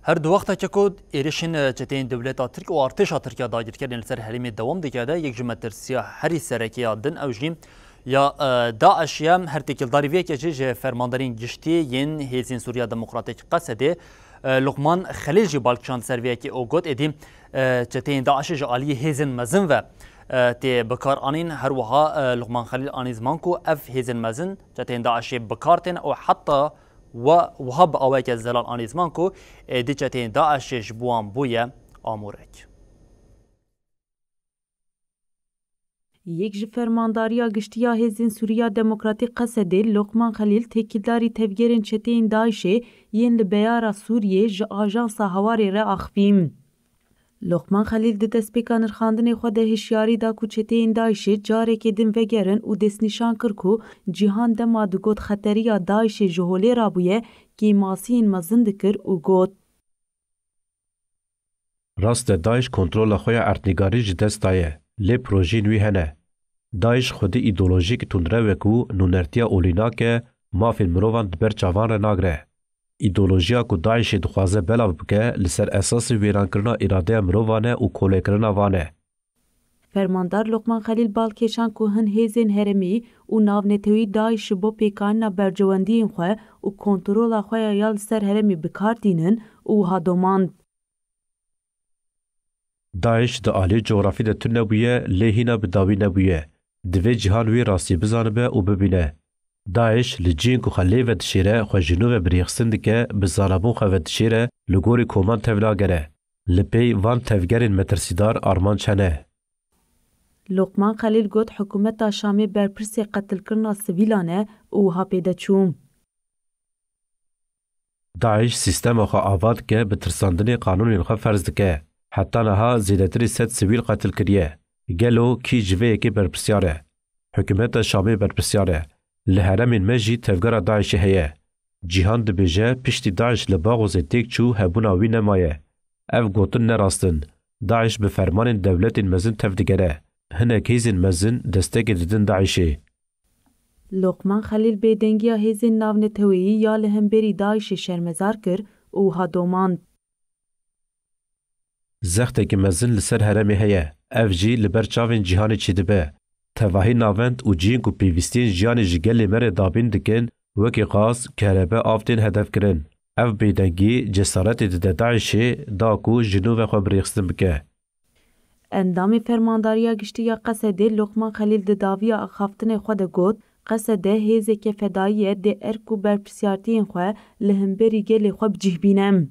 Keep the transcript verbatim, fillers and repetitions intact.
Her di wextekê ku êrişên çeteyên dewleta Tirk û artêşa Tirkiya dagirkerên li ser herêmê dewam dike de, yek ji metirsiya herî serekê ya din ew jî ya, e, DAIŞ ye. Her têkildarî vê yekê jî ji fermandarên giştî yên Hêzên Sûriya Demokratîk, Qesedê, e, Luqman Xelîl jî bal kişand ser vê yekê û got, êdî, e, çeteyên DAIŞê ji aliyê hêzên mezin ve, e, tê bikar anîn. Her wiha, e, Luqman Xelîl anî ziman ku ev hêzên mezin çeteyên DAIŞê bi kar tên û heta we wiha bi awayeke zelal anî ziman ku êdî çeteyên DAIŞê ji bo wan bûye amûrek. Yek ji Fermandariya Giştî ya Hêzên Sûriya Demokratîk, Qesedê, Lokman Xelîl, têkildarî tevgerên çeteyên DAIŞê yên li beyara Sûriyê ji Ajansa Hawarê re axivî. Lokman Xelîl di destpêka nirxandinê xwe de hişyarî da ku çeteyên DAIŞê carekê din vegerin û destnîşan kir ku cîhan dema digot xeteriya DAIŞê ji holê rabûye, kêmasiyên mezin dikir û got, Rast e, DAIŞ kontrola xwe ya erdnîgarî ji dest daye, lê projeyên wî hene. DAIŞ xwedî îdeolojiyek tundrew e ku nûnertiya olî nake, mafên mirovan di ber çavan re nagre. Îdeolojiya ku DAIŞê dixwaze belav bike, li ser esasê wêrankirina îradeya mirovan e û kolekirina van e. Fermandar Lokman Xelîl bal kêşan ku hin hêzên herêmî û navnetewî DAIŞ ji bo pêkanîna berjewendiyên xwe û kontrola xwe ya ya li ser herêmê bi kar tînin û wiha domand. DAIŞ di aliyê cografî de tune bûye, lê hîna bi dawî nebûye. Divê cîhan wê rastiyê bizanibe û bibîne. DAIŞ li cihên ku xwe lê vedişêre, xwe ji nû ve birêxistin dike, bi zanabûn xwe vedişêre, li gorî koman tevnagere. Li pey van tevgerên metirsîdar armanc hene. Lokman Xelîl got, hikûmeta Şamê berpirsê qetilkirina sivîlan e û wiha pê de çû. DAIŞ sîstema xwe ava dike, bi tirsandinê qanûnên xwe ferz dike. Heta niha zêdetirî sed sivîl qetil kiriye. Gelo kî ji vê yekê berpirsiyar e? Hikûmeta Şamê berpirsiyar e. Li herêmên me jî tevgera DAIŞê heye. Cîhan dibêje piştî DAIŞ li Baxozê têk çû, hebûna wî nemaye. Ev gotin ne rast in. DAIŞ bi fermanên dewletên mezin tevdigere. Hinek hêzên mezin destekê didin DAIŞê. Lokman Xelîl bêdengiya hêzên navneteweyî ya li hemberî DAIŞê şermezar kir û wiha domand. Zexteke mezin li ser herêmê heye. Ev jî li ber çavên cîhanê çêdibe. Tevahî navend û cihên ku pêvîstiyên jiyanê ji gelê me re dabîn dikin, wekî gaz, kerebe, av tên hedefkirin. Ev bêdengî cesaretê dide DAIŞê da ku ji nû ve xwe birêxistin bike. Endamê Fermandariya Giştî ya Qesedê Lokman Xelîl di dawiya axaftinê xwe de got, Qesede hêzeke fedayî ye, dê erk û berpirsiyartiyên xwe li hemberî gelê xwe bi cih bîne.